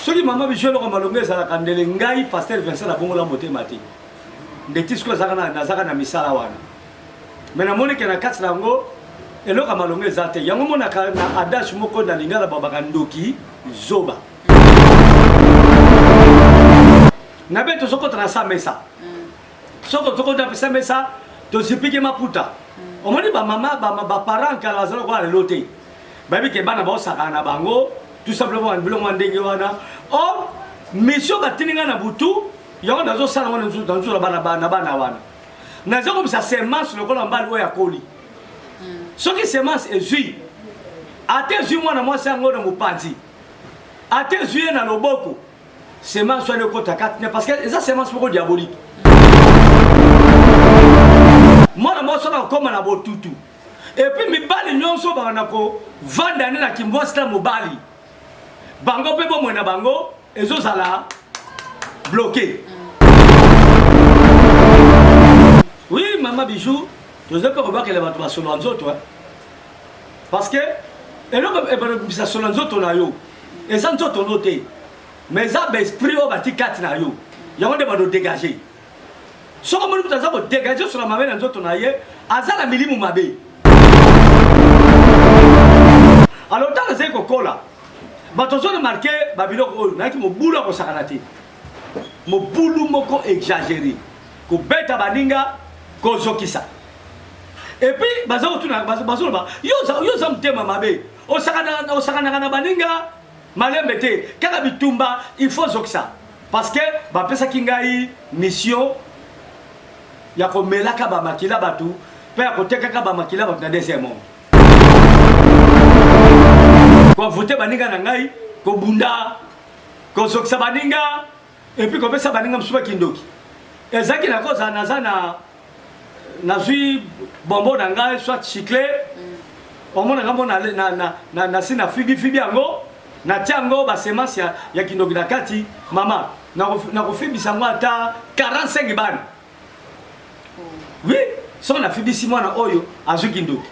Soki mama biso eloko malonga ezalaka ndele ngai pasteur Vincent nabongola motema te. Ndeti sikoyo nazaka na misala wana. Mais namoni ke na kati na yango eloko ya malonga eza te. Yango monaka na adage moko na lingala babaka ndoki zoba. Na be tozokota na sa mesa. Soko tokota na sa mesa tozipiki maputa. Omoni ba mama ba parents kala bazala lokola lelo te. Bayebi ke bana baosakana na bango tout simplement biloko ya ndenge wana. Or mission batindi ngai na butu yango nazosala ngo na nzoto na bana wana. Naza kobisa semence lokola mbali oyo akoli. Soki semence ezwi ata ezwi mwana mwasi yango na mopanzi ata ezwi ye na loboko semence wana ekota kati ne parce que eza semence moko diabolique. Mwana mwasi wana akoma na botutu epuis mibali nyonso bakanda kovanda nde na kimbwasi na mobali bango mpe bomoi na bango ezozala bloqué. Oui mama Bijou, toza mpe kobakela bato basolo ya nzoto parce que eloko ebandobimisa solo ya nzoto na yo eza nzoto no te mais eza baesprit oyo bati kati na yo yango nde bando dégage. Soki omoni moto aza kodégage solo mabe na nzoto na ye, aza na milimu mabe. Alors ntango azali kokola bato ozo remarke babiloko oyo nayaki mobulu ya kosakana te, mobulu moko exagere, kobeta baninga, kozokisa. Et puis baza kotuna, bazoloba yo oza motema mabe, osakanaka na baninga malembe te, kaka bitumba il faut ozokisa. Parce que bapesaki ngai mission ya komelaka ba makila bato mpe ya kotekaka ba makila bato na deuxième monde, kovote baninga na ngai, kobunda, kozokisa baninga epuis kopesa baninga mosusu bakindoki. Ezalaki na kozala naza na nazwi bonbon na ngai soit chicle, omona ngai mo nasi na fibi fibi yango, natia yango basemence ya kindoki na kati. Mama, nakofibisa yango ata 45 bana. Oui, soki nafibisi mwana oyo azwi kindoki.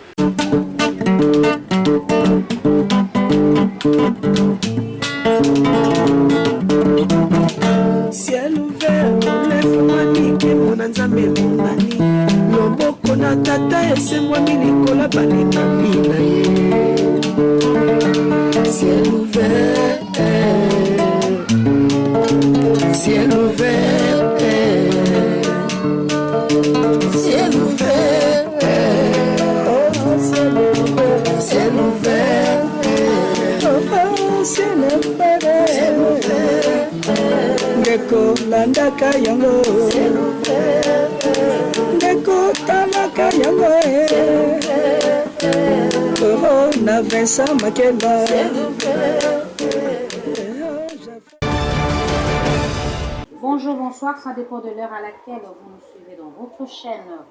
Ciel ouvert efungwami, nkembo na Nzambe emonani, loboko na Tata esembwami likolo ya balingami na ye. Ciel ouvert, ciel ouvert, ciel ouvert, oh, ciel ouvert, ciel ouvert, oh, ciel ouvert, ciel ouvert. Ndeko landaka yango, ndeko talaka yango, oh, na Vincent Makeba. Bonjour, bonsoir, ça dépend de l'heure à laquelle vous nous suivez dans votre chaîne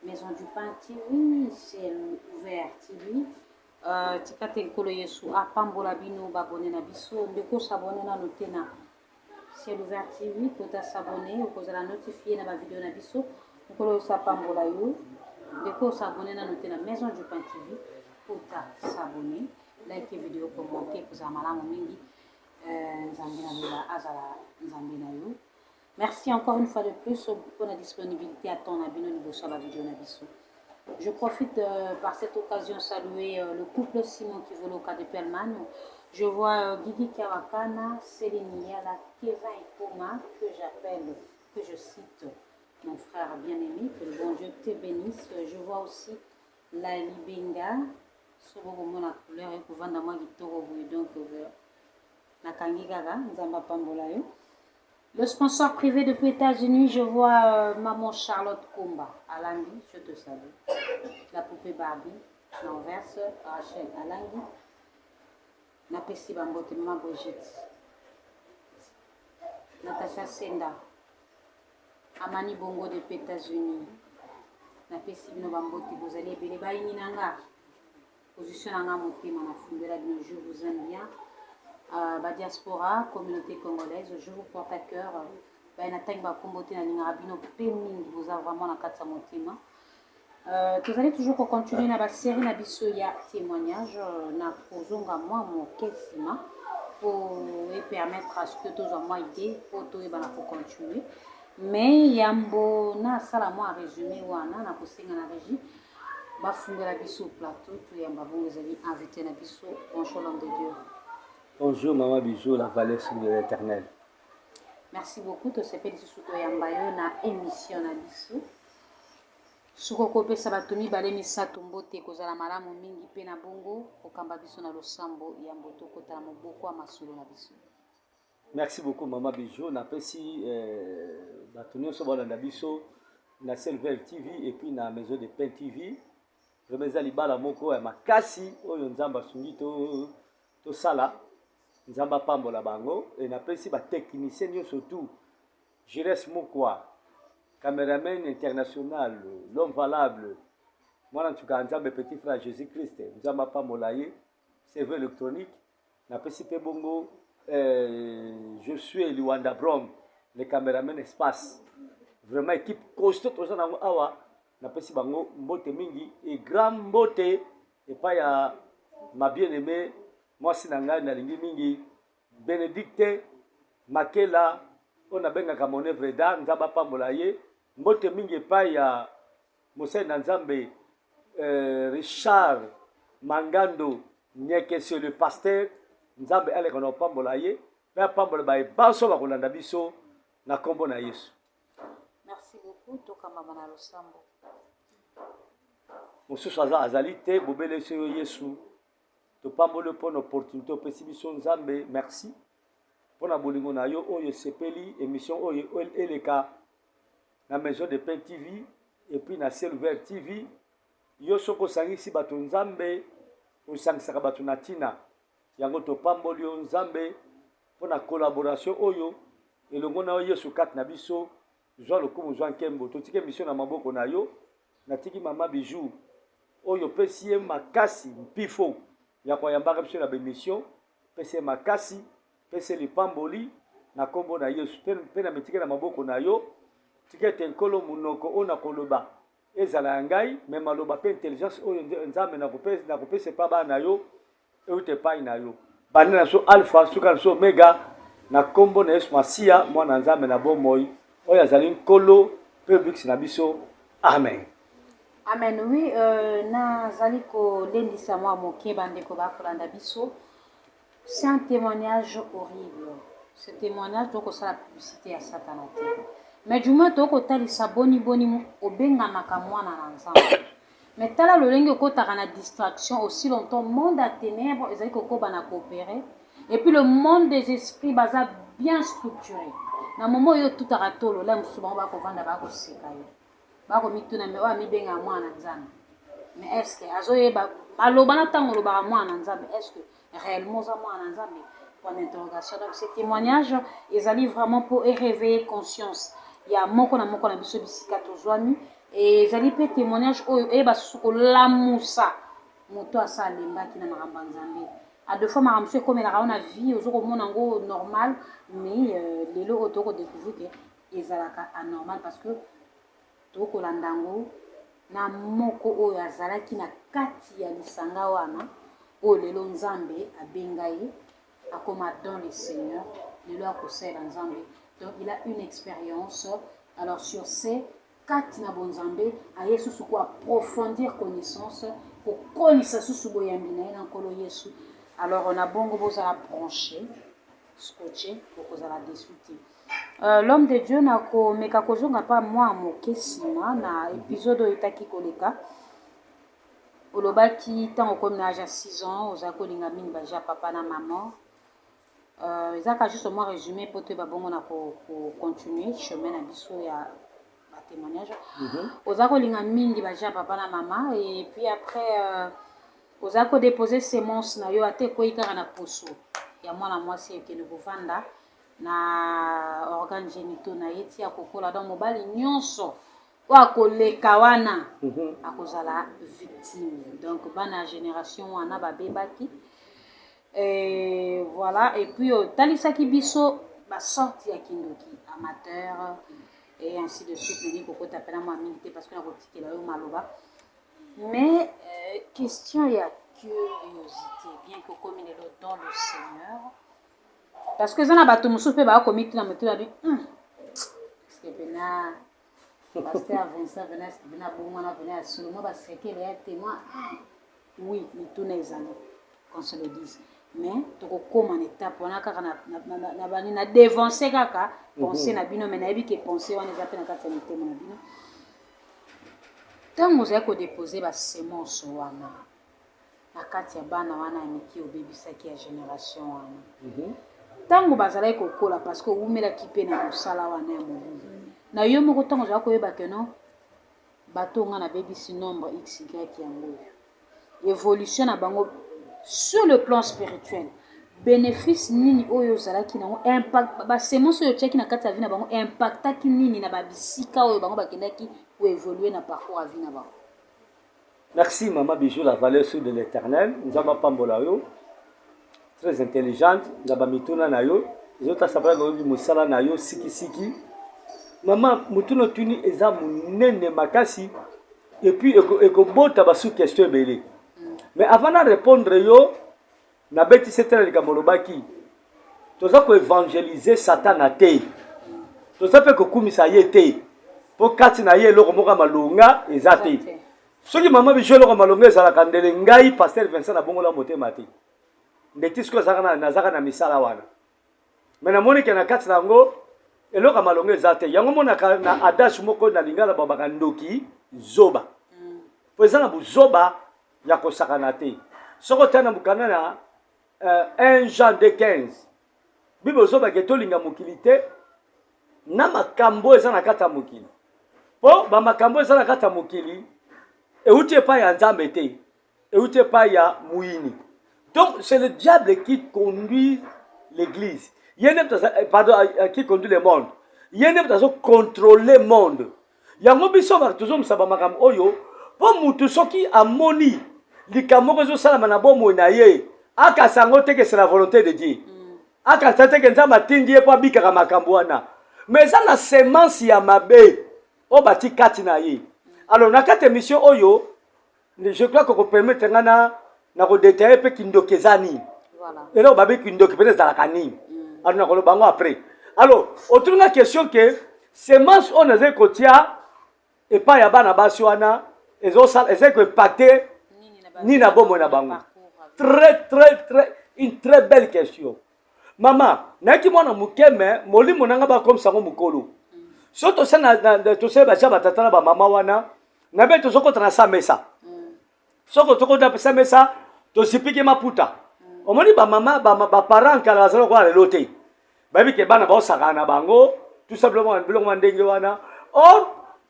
Maison du Pain TV, Ciel Ouvert TV. Tika te Nkolo Yesu apambola bino babone na biso. Ndeko s'abonner nano te na Ciel Ouvert TV, kota s'abonner, okozala notifié na ba video na biso. Nkolo Yesu apambola yo. Ndeko s'abonner nano te na Maison du Pain TV, kota s'abonner, like video, commenter, kozala malamu mingi. Nzambe na lola azala Nzambe na yo. Merci encore une fois de plus pour la disponibilité à temps na bino liboso ya ba video na biso. Je profite par cette occasion saluer le couple Simon Kivoloka depuis Allemagne. Je vois Guigui Kiawakana, Céline Yala, Kevin Ikoma, que j'appelle, que je cite, mon frère bien-aimé, que le bon Dieu te bénisse. Je vois aussi la Libenga, sobo komona couleur ekovanda mwa kitoko boye, donc nakangi kaka, Nzambe apambola yo. Le sponsor privé depuis États-Unis, je vois maman Charlotte Komba Alangi, je te salue. La poupée Barbie, l'enverse, Rachel Alangi. Napesi bambote maman Brigitte. Natacha Senda. Amani Bongo depuis États-Unis. Napesi bino bambote bozali ebele bayini na nga. Position na nga motema na fundela bino, je vous aime bien. Ba diaspora, communauté congolaise, je vous porte à cœur. Ba na tangi ba kombo te, nalingaka bino pe mingi, boza vraiment na kati ya motema. Tozali toujours ko continuer na ba série na biso ya témoignage, na kozonga mwa moke nsima po permettre à ce que tozwa mwa idée mpo toyebana kocontinue. Mais yambo nasala mwa résumé wana, nakosenga na régie bafungela biso plateau, toyamba bongo ezali invité na biso. Bonjour, l'homme de Dieu. Bonjour, maman Bijou, la vallée de l'Éternel. Merci beaucoup. Tosepeli lisusu toyamba yo na émission na biso. Soki okopesa bato mibale, misato mbote, kozala malamu mingi, mpe na bongo kokamba biso na losambo yambo tokota na moboko ya masolo na biso. Merci beaucoup, mama Bijou. Napesi bato nyonso balanda biso na Silver TV et puis na Maison de Pain TV. Vraiment, eza libala moko ya makasi oyo Nzambe asungi tosala. Nzambe apambola bango. E napesi batechnicien nyonso, tout Jires Mokwa, cameraman international, l'homme valable, mwana ntuka ya Nzambe, petit frère Jésus Christ, Nzambe apambola ye, cerveau électronique. Napesi mpe bongo je suis Liwanda Brom, le cameraman espace. Vraiment, équipe costaud toza nango awa. Napesi bango mbote mingi e grand mbote epai ya ma bien aimé, mwasi na ngai nalingi mingi, Bénédicte Makela, oyo nabengaka mon œuvre d'art. Nzambe apambola ye. Mbote mingi epai ya mosali na Nzambe Richard Mangando Nyekesio, le pasteur. Nzambe aleka na kopambola ye mpe apambola baye banso bakolanda biso na nkombo na Yesu. Merci beaucoup. Tokambama na losambo. Mosusu aza azali te bobele so yo Yesu. Topamboli mpona opportunité opesi biso. Nzambe, merci mpona bolingo na yo oyo esepeli émission oyo eleka na Maison de Pain TV et puis na Ciel Ouvert TV. Yo soki osangisi bato, Nzambe, osangisaka bato na ntina yango. Topamboli yo, Nzambe, mpona collaboration oyo elongo na yo Yesu kati na biso. Zwa lokumu, zwa nkembo. Totiki émission na maboko na yo. Natiki mama Bijou oyo opesi ye makasi mpifo ya koyambaka biso na baémission. Pesi ye makasi, pesi ye lipamboli na nkombo na Yesu. Mpe na mitiki na maboko na yo. Tika ete, Nkolo, monoko oyo nakoloba ezala ya ngai, me maloba mpe intelligence oyo Nzambe nakopesa epa bana na yo euta epai na yo. Banda na biso alpha, suka na biso omega, na nkombo na Yesu Masiya, mwana Nzambe na bomoi, oyo azali Nkolo mpe obikisi na biso. Amen. Amen. Oui, nazali kolendisa mwa moke bandeko bakolanda biso. C'est un témoignage horrible, ce témoignage. Tokosala publicité ya Satana te, mais du moins tokotalisa boni boni obengamaka mwana na Nzambe, mais tala lolenge okotaka na distraction. Aussi longtemps monde ya ténèbre ezali kokoba na coopérer et puis le monde des esprits baza bien structuré, na momo oyo otutaka tolo la mosusu, bango bakovanda, bakoseka yo, bakomituna: me oyo amibengaka mwana na Nzambe, mais est ce que azoyeba maloba na ntango olobaka mwana na Nzambe? Est ce que réellement oza mwana na Nzambe? Point d'interrogation. Donc ce témoignage ezali vraiment mpo eréveiller conscience ya moko na moko na biso bisika tozwami. Ezali mpe témoignage oyo eyeba susu kolamusa moto asa alembaki na makambo ya Nzambe. A deux fois makambo mosusu ekomelaka yo na vie, oza komona yango normal, mais lelo oyo tokodécouvrir ke ezalaka anormal, parce que tokolanda yango na moko oyo azalaki na kati ya lisanga wana, oyo lelo Nzambe abenga ye, akoma dans le Seigneur, lelo akosalela Nzambe. Donc il a une expérience. Alors sur ce, kati na bonzambe aye susu koapprofondir connaissance, kokolisa susu boyambi na ye na Nkolo Yesu. Alors na bongo bozala branché, scotché, bokozala déçu te. L'homme de Dieu, nakomeka kozonga mpa mwa moke nsima na épisode oyo etaki koleka. Olobaki ntango okomi na age ya 6 ans, ozali kolinga mingi baja papa na mama. Ezaka juste mwa résumé mpo toyeba bongo na kocontinue chemin na biso ya batémoignage. Oza kolinga mingi baja papa na mama, et puis après oza kodépose semence na yo, ate ekwei kaka na poso ya mwana mwasi, ekende kovanda na organe génitaux na ye ti akokola. Donc mobali nyonso oyo akoleka wana akozala victime. Donc bana ya génération wana babebaki. Et voilà. Et puis otalisaki biso basorte ya kindoki amateur et ainsi de suite. Nalingi kokota mpena mwa mingi te parce que nakotikela yo maloba, mais question ya curiosité, bien que okomi lelo dans le Seigneur. Parce que eza na bato mosusu mpe bakomituna motuna bi eske pena pasteur Vincent pena eske pena abongwana pena ya solo mwa basekele ya te mwa oui mituna ezali qu'on se le dise mais tokokóma na étape wana kaka na bani na devance kaka pensée na bino mais nayebi ke pensée wana eza mpe na kati ya mitema na bino. Ntango ozali kodépose basemence wana na kati ya bana wana ya mike obebisaki ya génération wana, ntango bazalaki kokola, parce que owumelaki mpe na mosala wana ya mobulu na yo moko, ntango ozalaki koyeba ke no bato nga nabebisi nombre xy yango oyo, évolution na bango sur le plan spirituel, bénéfice nini oyo ozalaki nango, impact basemence oyo otiaki na kati ya vie na bango impactaki nini na babisika oyo bango bakendaki koévolue na parcours ya vie na bango? Merci, Maman Bijou, la valeur sûre de l'Éternel. Nzambe apambola yo. Très intelligente, na mituna na yo. Ezotasa mpona oyebi mosala na yo sikisiki. Mama, motuna otuni eza monene makasi et puis ekobota basu question ebele. Mais avant na répondre yo, nabetisi ete na likambo olobaki, toza koévangéliser Satana te, toza mpe kokumisa ye te, mpo kati na ye eloko moko ya malonga eza te. Soki, mama Bijou, eloko malonga ezalaka, ndele ngai pasteur Vincent nabongola motema te. Ndeti sikoyo nazaka na misala wana, me namoni ke na kati na yango eloko ya malonga eza te. Yango monaka na adage moko na lingala babaka ndoki zoba, po eza na buzoba ya kosakana te. Soki otali na mokanda na 1 Jean 2:15, Bible ozobake tolinga mokili te na makambo eza na kati ya mokili, mpo bamakambo eza na kati ya mokili euti epai ya Nzambe te, euti epai ya moyini. Donc c'est le diable qui conduit l'église, ye nde, pardon, qui conduit le monde, ye nde moto azocontrôle monde. Yango biso bato tozomisa bamakambo oyo mpo mutu soki amoni likambo moko ezosalama na bomoi na ye, akasa yango te ke c'est la volonté de Dieu, akasa te ke Nzambe atindi ye mpo abikaka makambo wana, mais eza na semence ya mabe oyo bati kati na ye. Alors na kati émission oyo, je crois kokopermettre nga na kodétailler mpe kindoki eza nini, eloko babe kindoki mpe ezalaka nini. Alors nakoloba yango après. Alors otuni question ke semence oyo nazali kotia epai ya bana basi wana ezali koimpacte nini na bomoi na bango? Très très très, une très belle question, mama. Nayaki mwana moke, me molimo na nga bakomisa yango mokolo. So tosali batia batata na bamama wana na be tozokɔta na sa mesa. Soko tokota sa mesa, tozipiki maputa. Omoni bamama, baparent kala bazala lokola lelo te. Bayebi ke bana baosakana na bango tout simplement biloko mwa ndenge wana. Or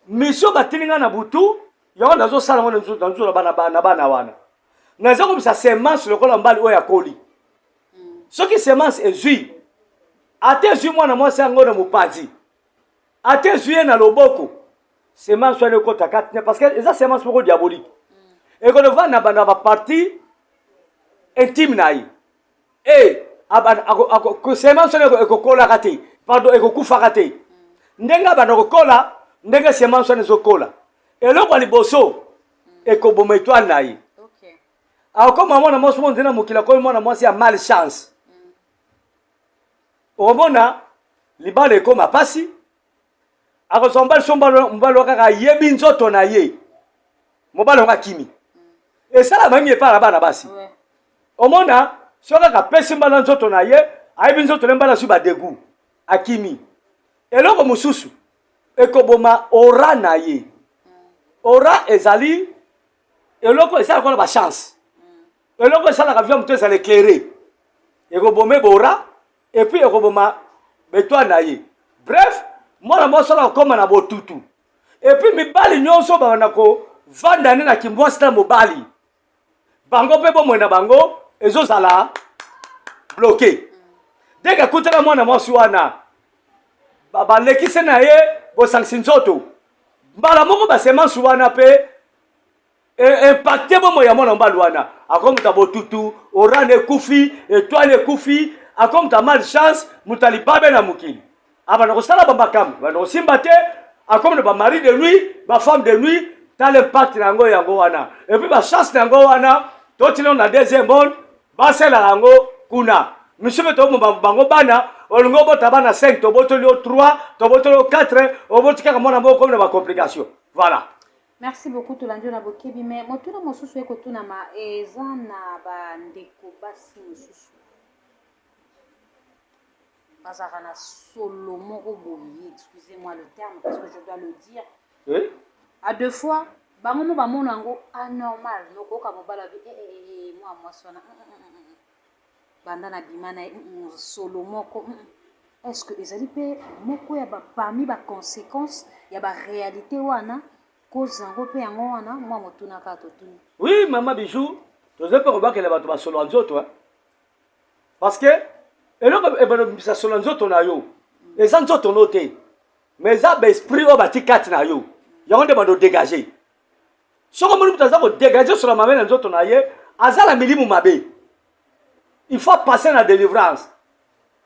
mission batindi nga na butu, yango nazosala ngo na nzoto na bana wana. Naza komisa semence lokola mobali oyo akoli. Soki semence ezwi, ate ezwi mwana mwasi yango na mopanzi, ate ezwi ye na loboko, semence wana ekota kati, parce que eza semence moko diabolique, ekodovanda na bana bapartie intime na ye. E semence wana ekokolaka te, pardon, ekokufaka te. Ndenge abanda kokola, ndenge semence wana ezokola, eloko ya liboso ekoboma étoile na ye. Akokoma mwana mwasi mo nzela mokili, akomi mwana mwasi ya malchance. Okomona libala ekoma pasi, akozwa mobali so mobali kaka ayebi nzoto na ye, mobali yango akimi. Esala mingi epai na bana basi. Omona so kaka apesi mbala nzoto na ye, ayebi nzoto na mbala, azwi badégoût, akimi. Eloko mosusu ekoboma aura na ye. Aura ezali eloko esalaka wana bachance, eloko esalaka vie ya moto ezala éclairé. Ekoboma aura et puis ekoboma betoile na ye. Bref, mwana mwasi wana akokóma na botutu. Et puis mibali nyonso babanda kovanda nde na kimwasi na mobali, bango mpe bomoi na bango ezozala bloqué. Dès akutana mwana mwasi wana, balekisi na ye bosangisi nzoto, mbala moko basemence wana mpe impacte bomoi ya mwana mobali wana. Akomuta botutu, aura ekufi, étoile ekufi, akomuta malchance, moto alibabe na mokili, abanda kosala bamakambo banda kosimba te, akomi na bamari de nuit, bafemme de nuit. Tala impact na yango, yango wana. Et puis bachance na yango wana, totino na deuxième monde, basalaka yango kuna. Misusu mpe toboma bango bana. Olingi obota bana 5, tobotoli yo 3, tobotoli yo 4, oboti kaka mwana moko, komi na bacomplication. Voilà. Merci beaucoup. Tolandi yo na bokebi, mais motuna mosusu ekotunama eza na bandeko basi mosusu bazalaka na solo moko boye, excusez-moi le terme parce que je dois le dire, oui? À deux fois bango mo bamona yango anormal, nokoyoka mobali abi eh, eh, eh, mwa mwasi wana banda na bima na ye solo moko. Est ce que ezali mpe moko ya parmi baconséquence ya baréalité wana, cause yango mpe yango wana? Mwa motuna kaka totuni. Oui, mama Bijou, toza mpe kobakela bato basolo ya nzoto, hein? Parce que eloko ebonobimisa solo ya nzoto na yo eza nzoto no te, mais eza baesprit oyo bati kati na yo. Yango nde bando dégage. Soki omoni moto aza kodégage solo mabe na nzoto na ye, aza na milimu mabe. Il faut passer na délivrance,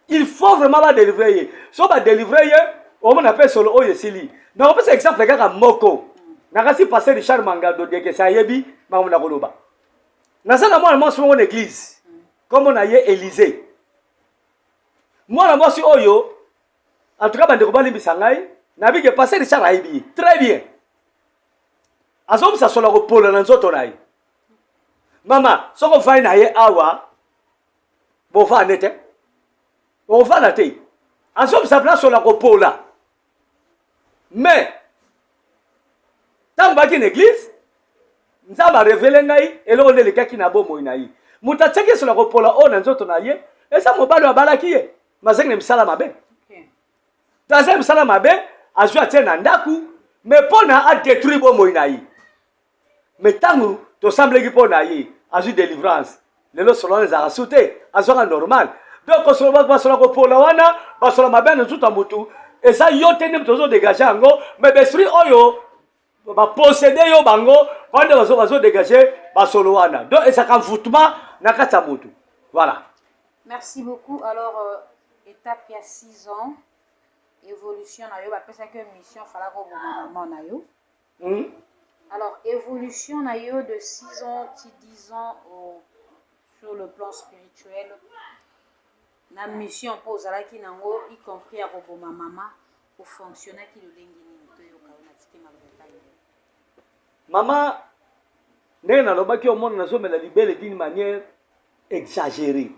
il faut vraiment badélivre ye. So badélivre ye, omona mpe solo oyo esili. Nakopesa exemple kaka moko. Nakasi pasteur Richard Mangado Diekesi ayebi makambo na koloba. Naza na mwana mwasi moko na église, nkombo na ye Élysée. Mwana mwasi oyo, en tout cas bandeko balimbisa ngai, nayebi ke pasteur Richard ayebi ye très bien. Azobisa solo ya kopola na nzoto na ye. Mama, soki ofai na ye awa, bovanda te, ovanda te. Azobisa place solo ya kopola. Mais ntango baki na église, Nzambe arévéler ngai eloko nde elekaki na bomoi na ye. Moto atiaki solo ya kopola oyo na nzoto na ye eza mobali oyo abalaki ye, mazangi na misala mabe. To azali misala mabe, azwi atie na ndako, mais mpo na adétruire bomoi na ye. Mais ntango tosambelaki mpo na ye, azwi délivrance, lelo solo wana ezalaka su te, azwaka normal. Donc kosolo, basola kopola wana, basola mabe na nzoto ya motu, eza yo te nde moto ozodégage yango, mais baesprit oyo baposséder yo, bango wana nde bazodégage basolo wana. Donc ezalaka envoûtement na kati ya motu. Voilà. Merci beaucoup. Alors étape ya 6 ans, évolution na yo, bapesaki yo mission, falaka oboma mama na yo. Alors évolution na yo de 6 ans ti 10 ans sur le plan spirituel, na mission mpo ozalaki nango, y compris ya koboma mama, ofonctionnaki lolenge nini? Toyoka yo na tike maloba epai na yo. Mama, ndenge nalobaki, omona nazomela libele d'une manière exagérée.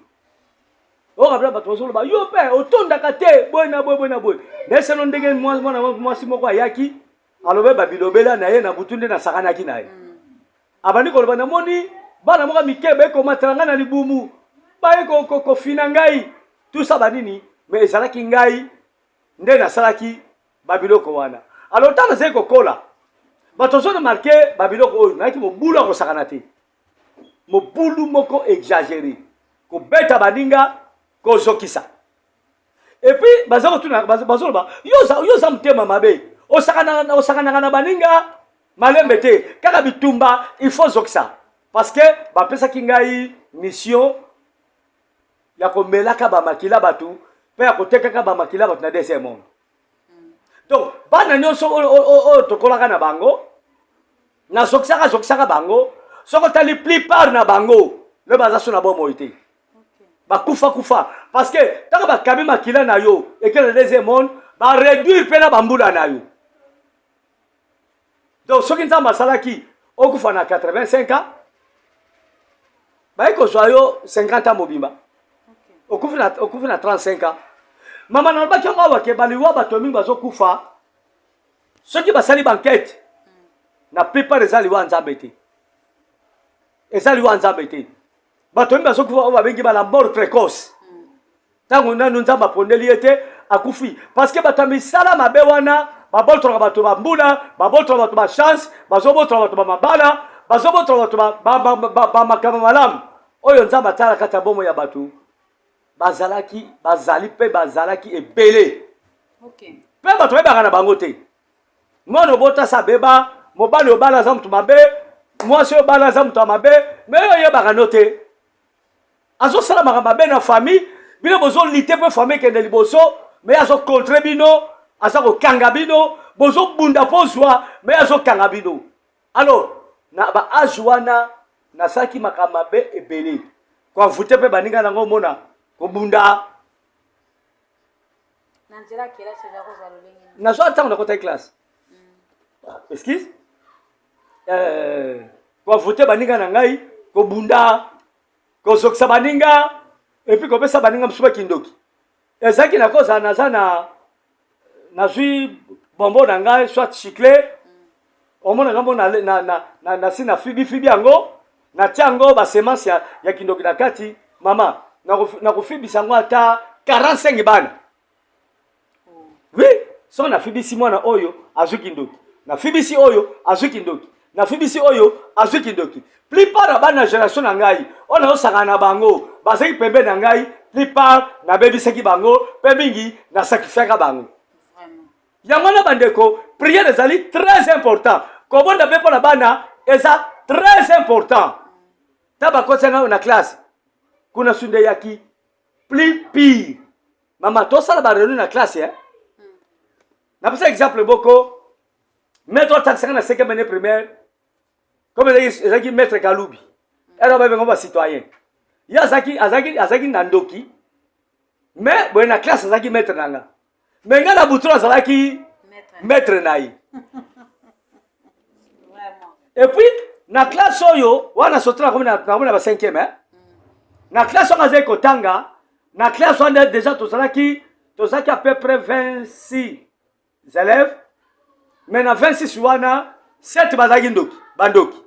Oyo kabila bato bazoloba yo mpe otondaka te, boye na boye, boye na boye. Naesano ndenge mwana mwasi moko ayaki, alobe babilobela na ye na butu nde nasakanaki na ye. Abandi koloba: "Namoni bana moko mike bayekomatela ngai na libumu, baye kofina ngai, tusa banini." Mais ezalaki ngai nde nasalaki babiloko wana. Alors ntango nazali kokola, bato ozoremarquer babiloko oyo, nayaki mobulu ya kosakana te, mobulu moko exagéré, kobeta baninga, kozokisa. Et puis baza kotuna, bazoloba: "Yo oza motema mabe, osakanaka na baninga malembe te, kaka bitumba, il faut zokisa." Parce que bapesaki ngai mission ya komelaka bamakila bato mpe ya kotekaka bamakila bato na deuxième monde. Donc bana nyonso oyo tokolaka na bango, nazokisaka zokisaka bango. Soki otali plupart na bango, le baza so na bomoi te, bakufa kufa, parce que ntango bakabi makila na yo ekele na deuxième monde, baréduire mpe na bambula na yo. Donc soki Nzambe asalaki okufa na 85 ans, baye kozwa yo 50 ans mobimba, okufi na 35 ans. Mama, nalobaki yango awa ke baliwa bato mingi bazokufa, soki basali baenquête, na plupart eza liwa Nzambe te, eza liwa Nzambe te. Bato mingi bazokufa oyo babengi bala mort précoce, ntango nanu Nzambe apondeli ye te, akufi, parce que bato ya misala mabe wana babotolaka bato bambula, babotola bato bachance, bazobotola bato bamabala, bazobotola bato bamakambo malamu oyo Nzambe atala kati ya bomoi ya bato. Bazalaki, bazali mpe bazalaki ebele. Mpe bato bayebaka na bango te. Mwana obotasa abeba, mobali obala aza moto mabe, mwasi oyo obala aza moto ya mabe, mais oyo oyebaka no te, azosala makambo mabe na famille. Bino bozolite mpe famille ekende liboso, mais azocontre bino, aza kokanga bino. Bozobunda mpo ozwa, mais azokanga bino. Alors na baâge wana, nasalaki makambo mabe ebele, koenvoûter mpe baninga nango, omona. Kobunda. Na nzela kelasi eza kozala lolenge nini? Nazwa ntango nakotaki classe. Excuse? Koavote baninga na ngai, kobunda, kozokisa baninga, et puis kopesa baninga mosusu bakindoki. Ezalaki na kozala naza na nazwi bonbon na ngai soit chicle, omona ngambo na, na, na, na, na si na fibi fibi yango, natia yango ba semence ya kindoki na kati, mama nakofibisa yango ata 45 bana. Oui, soki nafibisi mwana oyo azwi kindoki, nafibisi oyo azwi kindoki, nafibisi oyo azwi kindoki. Plupart ya bana génération na ngai oyo nazosangana na bango bazalaki pembeni na ngai, plupart nabebisaki bango mpe mingi nasacrifiaka bango. Yango wana bandeko, prière ezali très important. Kobonda mpe mpo na bana eza très important. Ta bakotisa ngai na classe kuna su nde eyaki plus pire. Mama, tosala ba réunion na classe, eh? Napesa exemple moko, maître atakisaka na cinquième année primaire, comme ezalaki maître Kalubi, ero babenga ba citoyen. Ye azalaki na ndoki, mais boye na classe azalaki maître na nga. Mais nga na butu azalaki maître na ye. Et puis na classe oyo wana sotra nakomi na ba cinquième, eh? Na classe wana azalaki kotanga, na classe wana déjà tozalaki à peu près 26 élèves, mais na 26 wana 7 bazalaki ndoki, bandoki.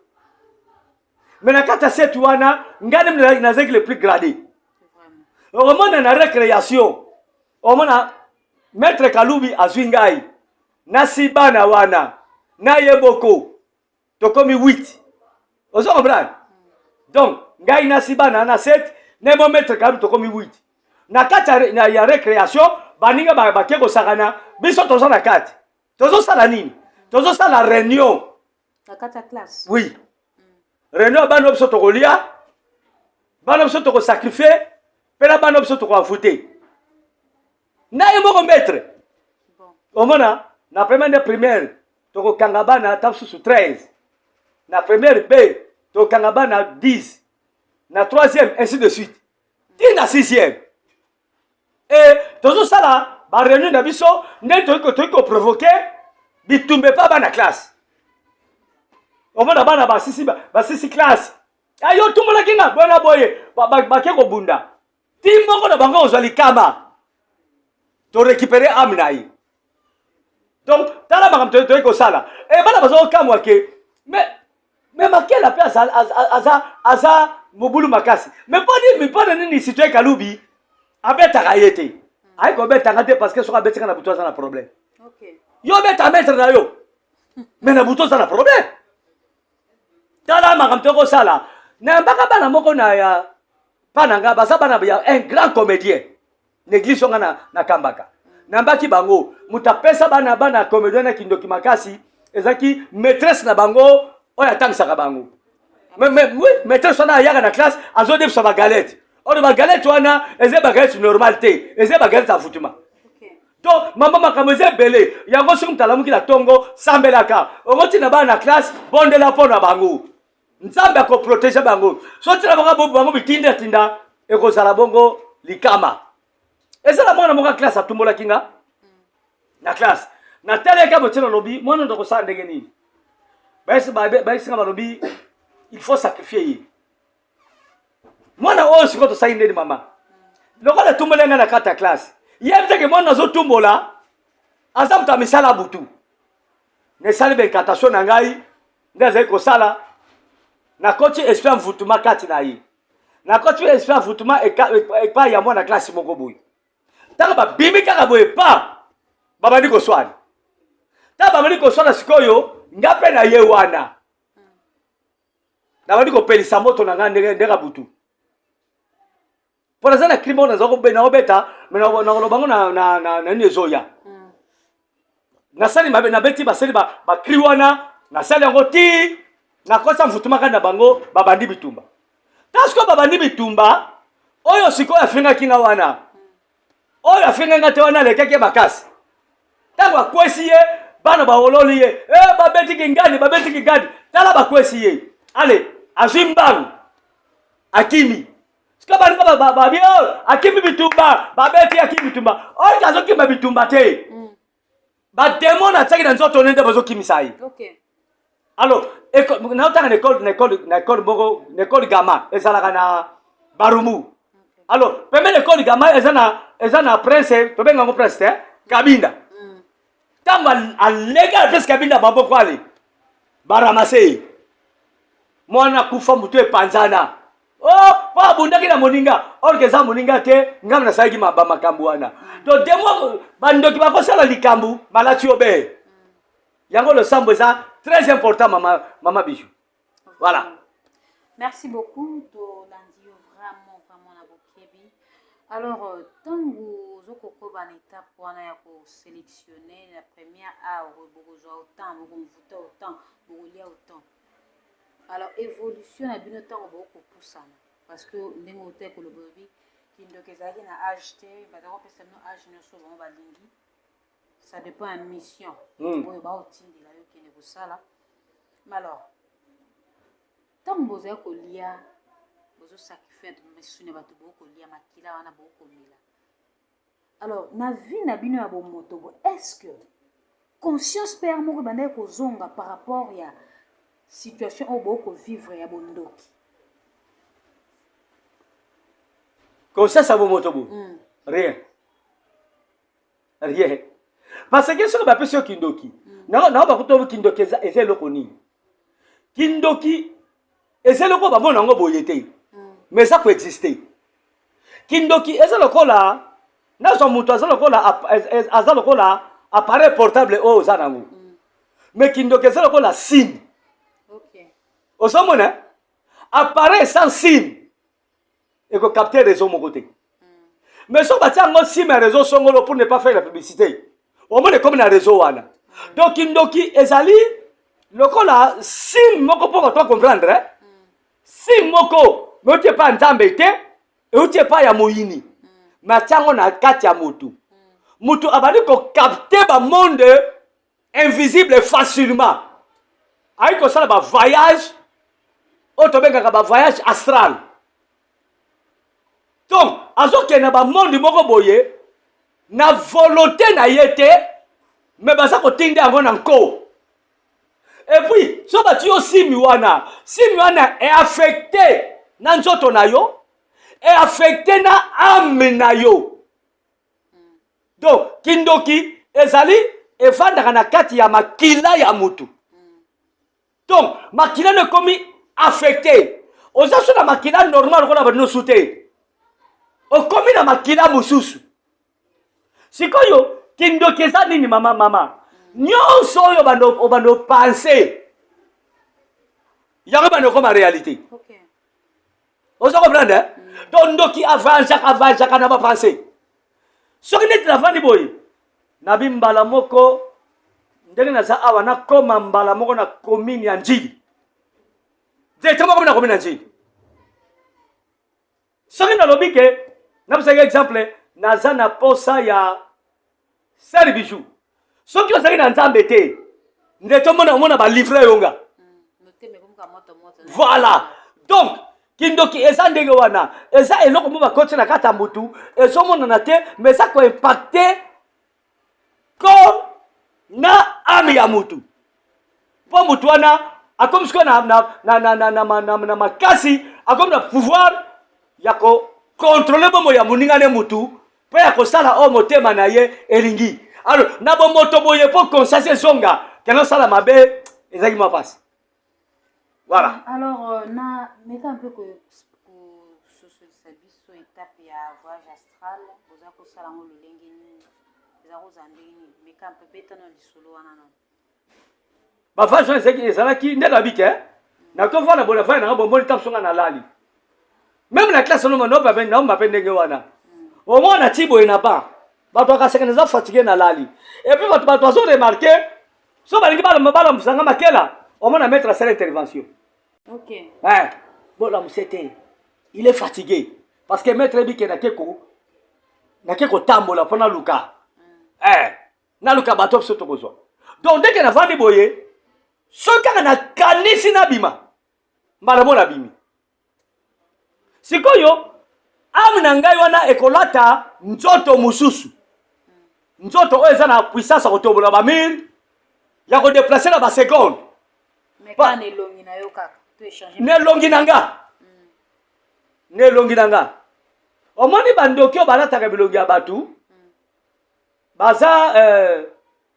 Mais na kati ya 7 wana ngai nde nazalaki le plus gradé. Okomona na récréation, omona maître Kalubi azwi ngai nasi bana wana na ye boko tokomi 8. Ozo comprendre? Donc ngai nasi bana na 7 na mo maître Kalubi tokomi 8. Na kati ya récréation baninga bake kosakana, biso toza na kati. Tozosala nini? Tozosala réunion. Na kati ya classe? Oui. Réunion bana biso tokolia, bana biso tokosacrifier, mpe na bana biso tokoavoute. Na ye moko maître. Omona na première nde primaire tokokanga bana ata mosusu 13, na première B tokokanga bana 10, na troisième ainsi de suite ti na sixième. E tozosala ba réunion na biso nde toyei koprovoquer bitumba epa bana classe. Omona bana basisi classe, ayo tumbolaki nga boye na boye, bake kobunda ti moko na bango kozwa likama, torécupérer âme na ye. Donc tala makambo toyei kosala. E bana baza kokamwa ke mais Makela mpe aza mobulu makasi, mais mpona nini citoyen Kalubi abetaka ye te? Ayi kobetanga te parce que soki abetika na butu aza na problème. Yo obeta maître na yo, mais na butu oza na problème. Tala makambo toyei kosala. Nayambaka bana moko na ya mpa na nga, baza bana ya un grand comédien na église onga na kambaka. Nayambaki bango, moto apesa bana comédien na kindoki makasi ezalaki maîtresse na bango oyo atangisaka bango. Oui, maîtresse wana ayaka na classe azodebisa bagalette oyo. Bagalette wana eza bagalette normal te, eza bagalette envoûtement. Donc mama, makambo eza ebele. Yango soki moto alamuki na ntongo, sambelaka. Okotina bana na classe, bondela mpo na bango, Nzambe akoprotéger bango. So tina bango bitindatinda, ekozala bongo likama. Eza na mwana moko ya classe atumbolaki nga na classe. Nateleka botie, nalobi mwana ndo kosala ndenge nini? Bayesinga balobi il faut sacrifier ye mwana oyo. Sikoyo tosali ndeni mama? Lokola etumboli nga na kati ya classe, yebi teke mwana azotumbola aza moto ya misala butu. Nesali baincantation na ngai nde azali kosala, nakoti esprit ya mvutuma kati na ye, nakoti esprit ya mvutuma epai ya mwana classe moko boye. Ntango babimi kaka boye pa babandi koswana, ntango babandi koswana sikoyo, nga mpe na ye wana nabandi kopelisa moto na ngai ndenge ndenge butu, mpo naza na crime oyo naza naobeta me nakoloba ngo na nini ezoya. Nasali mabe, nabeti, basali bacri wana, nasali yango ti nakosa mvutuma kati na bango, babandi bitumba. Ta sikoyo babandi bitumba oyo, sikoyo afingaki nga wana, oyo afingaki nga te wana alekaki ye makasi. Ntango akwesi ye, bana baololi ye, e babetiki ngani, babetiki ngani, tala bakwesi ye. Ale azwi mbangu, akimi. Sikoyo baninga babi oyo akimi bitumba, babeti akimi bitumba. Oyo azokima bitumba te. Bademo natiaki na nzoto ne nde bazokimisa ye. Alors, naotanga na ekole na ekole na ekole moko na ekole gama ezalaka na Barumbu. Alors, pembeni ekole gama eza na prince, tobenga yango prince te, Kabinda. Ntango aleka na prince Kabinda maboko ale baramase ye, mwana kufa, motu epanzana. Oh, po abundaki na moninga, or que eza moninga te, ngai nasalaki bamakambo wana. Donc demo bandoki bakosala likambo balati yo be yango. Losambo eza très important, mama, mama Bijou, voilà. Merci beaucoup, tolandi yo vraiment vraiment na bokebi. Alors, ntango ozokokoba na étape wana ya kosélectionne la première heure, bokozwa autant, bokomvuta autant, bokolia autant, alors évolution na bino ntango bokopusana, parce que ndenge otali koloba, oyebi kindoki ezalaki na age te, baza kopesa bino age nyonso bango balingi, ça dépend ya mission oyo baotindela yo okende kosala. Mais alors, ntango bozali kolia, bozosacrifie misuni ya bato, bokolia makila wana, bokomela, alors na vie na bino ya bomoto bo, est ce que conscience pere moko ebandaki kozonga par rapport ya situation oyo bokovivre ya bondoki? Conscience ya bomoto bo, rien, rien, parce que soki bapesi yo kindoki, nao bakuta kindoki eza eloko nini? Kindoki eza eloko bamona yango boye te, mais eza koexiste. Kindoki eza lokola nazwa moto aza lokola appareil portable oyo oza nango, mais kindoki eza lokola SIM. Ozomona appareil sans SIM ekocapte réseau moko te, mais soki batia yango SIM ya réseau songolo, pour ne pas faire la publicité, omona ekomi na réseau wana. Donc kindoki ezali lokola SIM moko, mpo bato comprendre, eh? SIM moko, mais euti epai ya Nzambe te, euti epai ya moyini, mais atia yango na kati ya motu. Motu abandi kocapte bamonde invisible facilement, ayi kosala bavoyage oyo tobengaka bavoyage astral. Donc azokende bamonde moko boye na volonté na ye te, mais baza kotinda yango na nko. Et puis so bati yo SIM wana, SIM wana eaffecte na nzoto na yo, eaffecte na âme na yo. Donc kindoki ezali evandaka na kati ya makila ya mutu. Donc makila no ekomi affecte, oza so na makila normal lokola bato nyonso te, okomi na makila mosusu. Sikoyo kindoki eza nini, mama? Mama, nyonso oyo obando pense, yango bando okoma réalité. Oza comprendre, eh? Donc ndoki avangeaka, avangeaka na bapense. Soki neti navandi boye, nabi mbala moko ndenge naza awa, nakoma mbala moko na commune ya Njili, directement komi na commune ya Njili. Soki nalobi ke, napesaki exemple, naza na posa ya sœur Bijou, soki ozalaki na Nzambe te, nde tomona omona balivre yo nga. Voilà. Donc kindoki eza ndenge wana, eza eloko mo bakoti na kati ya mutu, ezomonana te, mais eza koimpacte corps na âme ya mutu, mpo mutu wana akomi sikoyo na makasi, akomi na pouvoir ya kocontrôle bomoi ya moninga ne mutu, mpo ya kosala oyo motema na ye elingi. Alors na bomoto boye, mpo conscience ezonga kende osala mabe, ezalaki mwa mpasi. Voilà. Alors na meka un peu kososolisa biso étape ya voyage astral. Boza kosala yango lolenge nini? Eza kozala ndenge nini? Meka un peu, betana lisolo wana nano. Bavoyage wana ezalaki nde nabi ke nakovanda boye, navanda nanga bomoni ntango songa nalali, même na classe noma naomba mpe ndenge wana, omona ti boye na ban, bato bakaseka naza fatigué, nalali. Et puis bato bazo remarque, so balingi balamusanga makela, omona maître asala intervention. Eh, bolamuse te, il est fatigué, parce que maître yebi ke nake kotambola mpo naluka, eh, naluka bato biso tokozwa. Donc ndenge navandi boye, soki kaka nakanisi nabima, mbala mo nabimi. Sikoyo Âme na ngai wana ekolata nzoto mosusu, nzoto oyo eza na puissance ya kotombola bamur, ya kodéplacer na baseconde. Na elongi na nga, na elongi na nga. Omoni, bandoki oyo balataka bilongi ya bato baza,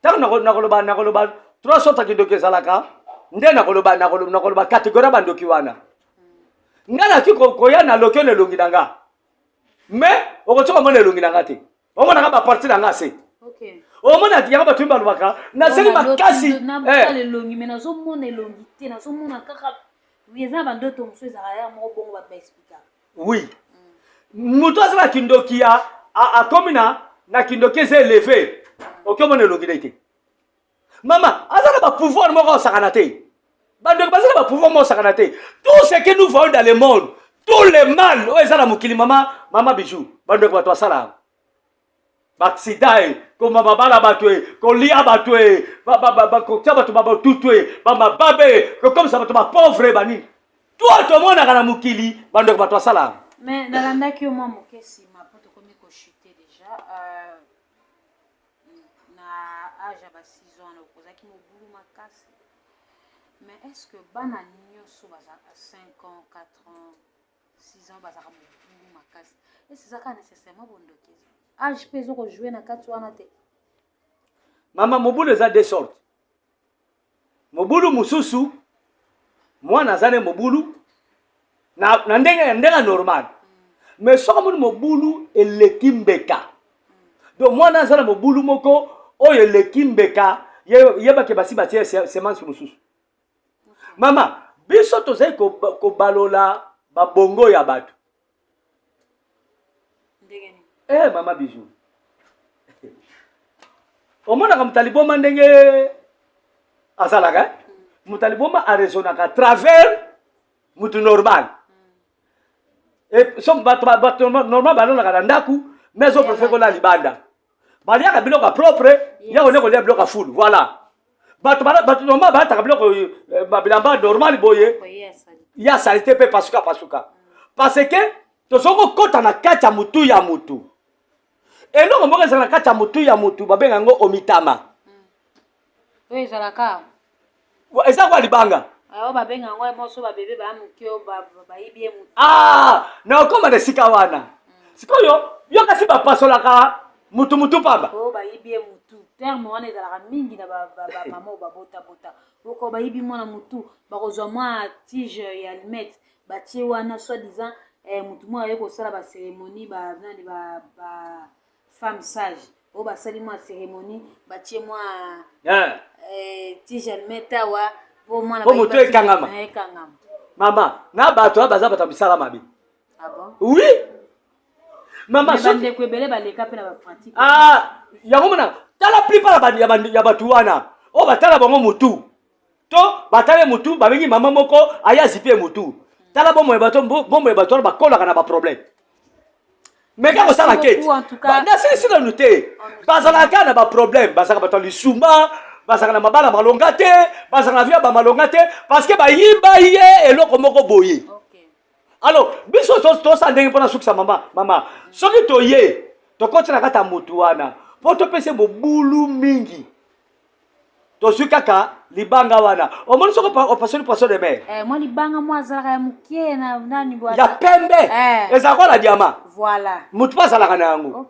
ntango nakoloba trois sortes ya kindoki ezalaka nde nakoloba catégorie ya bandoki wana. Nga naki koya na loki oyo na elongi na nga, mais okoki komona elongi na nga te, omonaka baparties na nga se omona yango. Bato mi balobaka nasali makasi. Elongi, mais nazomona elongi te, nazomona kaka eza na bandoto mosusu ezalaka ya moko bongo, bato baexpliquaka. Oui, moto aza na kindoki ya akomi na kindoki eza élevé, oki omona elongi na te. Mama aza na bapouvoir moko osakana te. Bandoki baza na bapouvoir moko osakana te. Tout ce que nous voyons dans le monde, tout le mal oyo eza na mokili, mama, mama Bijou, bandoki bato basala yango. Baaccident e, koma babala bato e, kolia bato e, kotia bato babotutu e, bamababe e, kokomisa bato bapauvre, banini to tomonaka na mokili, bandoki bato basala yango. Mais nalandaki yo mwa moke nsima mpo tokomi kochuter déjà na âge ya ba 6 ans, ozalaki mobulu makasi. Mais est ce que bana nyonso bazalaka 5 ans, 4 ans, 6 ans bazalaka mobulu makasi? Est ce eza kaka nécessairement bondoki? Âge mpe ezokojouer na kati wana te? Mama, mobulu eza deux sortes. Mobulu mosusu, mwana aza ne mobulu na ndenge normal, mais soki amoni mobulu eleki mbeka, donc mwana aza na mobulu moko oyo eleki mbeka, yebake basi batie semence mosusu. Mama, biso tozali kobalola babongo ya bato. Mama Bijou, omonaka moto aliboma ndenge azalaka, eh? Moto aliboma araisonnaka à travers motu normal. So bato normal balolaka na ndako, mais azopréférer kola libanda. Baliaka biloko ya propre, ya kone kolia biloko ya fulu. Voilà, bato normal balataka biloko, bilamba normal boye ya saleté mpe pasuka pasuka, parce que tozoki kokɔta na kati ya motu ya motu. Eloko moko ezala na kati ya motu ya motu, babenga yango omitama. Oyo ezalaka? Eza kwa libanga. Oyo babenga yango moso babebe baya moke oyo bayibi ye motu. Ah, na okóma na esika wana sikoyo. Yo kasi bapasolaka mutu mutu pamba. Oyo bayibi ye mutu, terme wana ezalaka mingi na bamama oyo babotabota. Oko bayibi mwana mutu, bakozwa mwa tige ya allumette, batie wana, soi disant mutu moko aye kosala bacérémonie, banani, ba femme sage oyo basali mwa cérémonie, batie mwa tige allumette awa po mwana po motu ekangama. Ekangama. Mama, na bato wana baza bato ya misala mabe. Ah bon? Oui, mama. Bandeko ebele baleka mpe na bapratique. Ah, yango mona, tala, plupart ya bato wana oyo batala bango motu to batala motu, babengi mama moko aye azipe motu. Tala bomoi bato, bomoi bato wana bakolaka na baproblème. Mais kaka kosala keti, nasilisi nanu te. Bazalaka kaka na baproblème, bazalaka bato ya lisuma, bazalaka na mabala malonga te, bazalaka na vie ya bamalonga te, parce que bayiba ye eloko moko boye. Alors biso tosala ndenge mpona sukisa. Mama, mama, soki toye tokoti na kati ya motu wana mpo topesa mobulu mingi, tozwi kaka libanga wana. Omoni, soki opasoli poisson de mer, mwa libanga mwa azalaka ya moke na nani. Ya pembe, ezalaka wana diamant. Motu mpe azalaka na yango.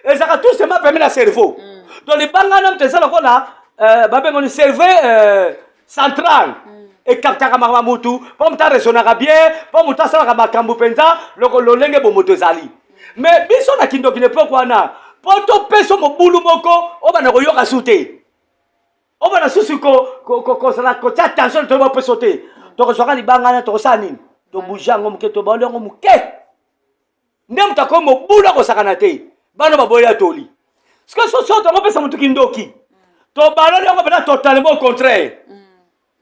Ezalaka tout seulement pembe na cerveau. Donc libanga wana, moto eza lokola babengoni cerveau central, ecaptaka makambo ya motu mpo moto araisonnaka bien, mpo moto asalaka makambo mpenza lolenge bomoto ezali. Mais biso na kindoki na epoke wana, mpo topesa mobulu moko oyo banda koyoka su te, oyo banda susu kozala kotia attention, toyeba opeso te. Tokozwaka libanga wana, tokosala nini? Tobouger yango moke, tobali yango moke nde moto akomi mobulu, akosakana te. Bana baboya toli sikoyo. So tokopesa motu kindoki, tobaloli yango mpenza totalement au contraire.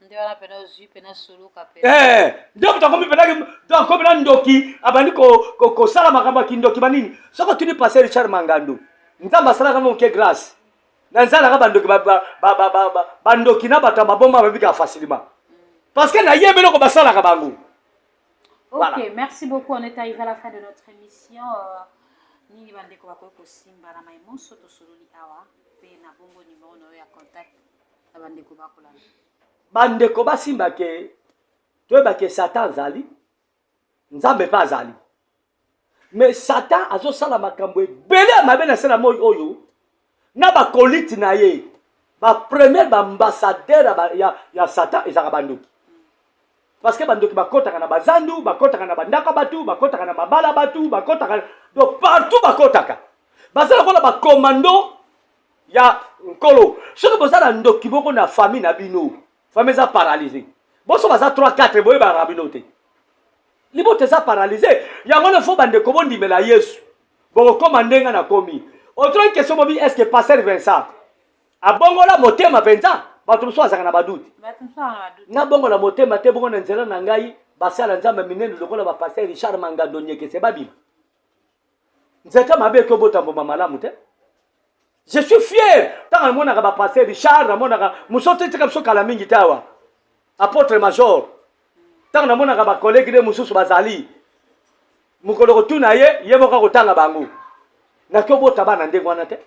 Nde wana pena ozwi pena soluka. Nde moto akomi mpenza, akomi na ndoki, abandi kosala makambo ya kindoki, banini. Soki otuni pasteur Richard Mangando, Nzambe asalaka moke grâce na nzalaka bandoki, bandoki na bato ya mabomba babikaka facilement, parce que nayebi eloko basalaka bango. Ok, Voilà. merci beaucoup. On est arrivé à la fin de notre émission. Nini bandeko bakoki kosimba na mai monso tosololi awa mpe na bongo numéro na yo ya contact na bandeko bakolanda. Bandeko basimba ke toyeba ke Satan azali, Nzambe mpe azali. Mais Satan azosala makambo ebele ya mabe na se na moi oyo na bakolite na ye. Bapremier baambassadeur ya Satan ezalaka bandoki. Parce que bandoki bakotaka na bazandu, bakotaka na bandako ya bato, bakotaka na mabala ya bato, bakotaka donc partout bakotaka. Baza lokola bakomando ya Nkolo. Soki boza na ndoki moko na famille na bino, famille eza paralyse. Boso baza 3 4 boyebaka bino te. Libota eza paralyse. Yango wana fo bandeko bondimela Yesu. Bokokoma ndenge nakomi. Autre question bobi, est-ce que pasteur Vincent abongola motema mpenza? Bato mosusu azalaka na baduti. Bato mosusu azalaka na baduti. Nabongola motema te, bongo na nzela na ngai basala Nzambe minene lokola ba pasteur Richard Mangando Nyekese babima. Nzete mabe ekobota mbuma malamu te. Je suis fier ntango namonaka ba pasteur Richard, namonaka mosusu etika biso kala mingi te awa, apôtre major. Ntango namonaka ba collègue nde mosusu bazali mokolo kotuna ye, ye moko akotanga bango. Naki obota bana ndenge wana te.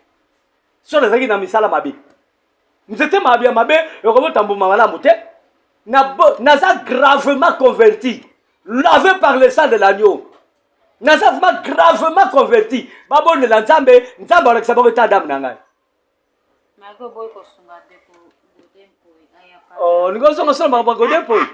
So nazalaki na misala mabe, nzete mabe ya mabe ekobota mbuma malamu te. Naza gravement converti, lavé par le sang de l'agneau. Naza vraiment gravement converti. Babondela Nzambe, Nzambe alakisa bango eta dame na ngai. Malgré oboyi kosunga ndeko Godé Mpoyi, aya pa. Oh, olingi ozonga solo makambo ya Godé Mpoyi?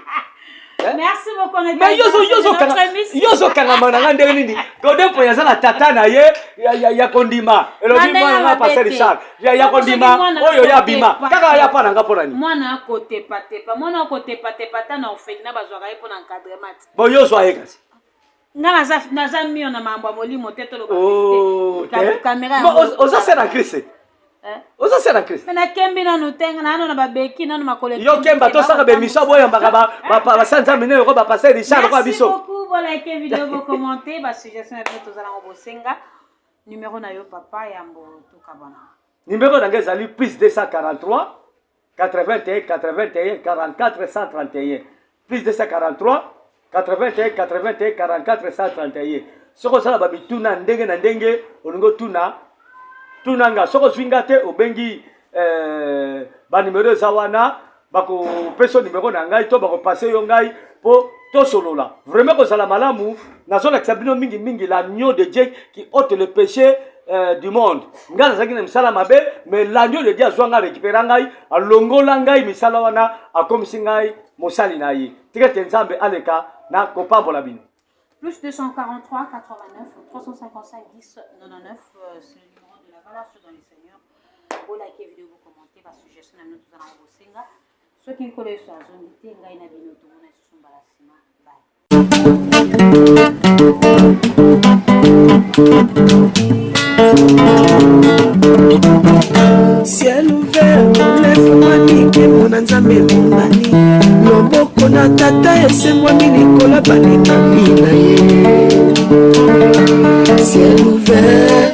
Eh? Merci beaucoup, on est Mais arrivé à la fin de notre émission. yo ozokangama na ngai ndenge nini? Godé Mpoyi aza na tata na ye ya kondima. Elobi Mandela mwana na mabe pasteur te. Richard ya Soki kondima mwana oyo ya bima akotepa kaka ya pa na nga mpo na nini? Mwana akotepatepa, mwana akotepatepa ata na orphelinat bazwaka ye mpo na encadrement te. Bon, yo ozwa ye kasi. Nga naza mio na mambo ya molimo te, toloba Oh, vérité. te? Caméra Bon, yango oza se na Christ. Eh? Oza se na Christ. Me nakembi nanu te, nga nanu na babeki nanu makolo Yo ekembi kemba te, tosaka bakotambusa. bemission boyambaka basala Nzambe nde lokola bapasteur Richard lokola Merci biso. beaucoup, bolike vidéo, bocommenter basuggestion na bino, tozala ngo bosenga. Numéro na yo papa yambo tokabana. Numéro na ngai ezali plus 243 81 81 44 131, plus 243 81 81 44 131. Soki osala bamituna ndenge na ndenge olingi otuna, tuna nga. Soki ozwi nga te, obengi banimero eza wana, bakopesa yo nimero na ngai to bakopase yo ngai mpo tosolola. Vraiment kozala malamu. Nazolakisa bino mingimingi l'agneau de Dieu qui ôte le péché du monde. Ngai nazalaki na misala mabe, mais l'agneau de Dieu azwa ngai, récupéra ngai, alongola ngai misala wana, akomisi ngai mosali na ye. Tika ete Nzambe aleka na kopambola bino. Plus 243 89 355 10 99, c'est le numéro de la valeur dans les seigneurs. Bolike vidéo, bocommenter basuggestion na bino, tozala ngo bosenga. Soki Nkolo Yesu azongi te, ngai na bino tomona lisusu mbala nsima. Bye. Ciel ouvert lefungwami, nkembo na Nzambe emonani, loboko na tata esembwami likolo balekami na ye. Ciel ouvert.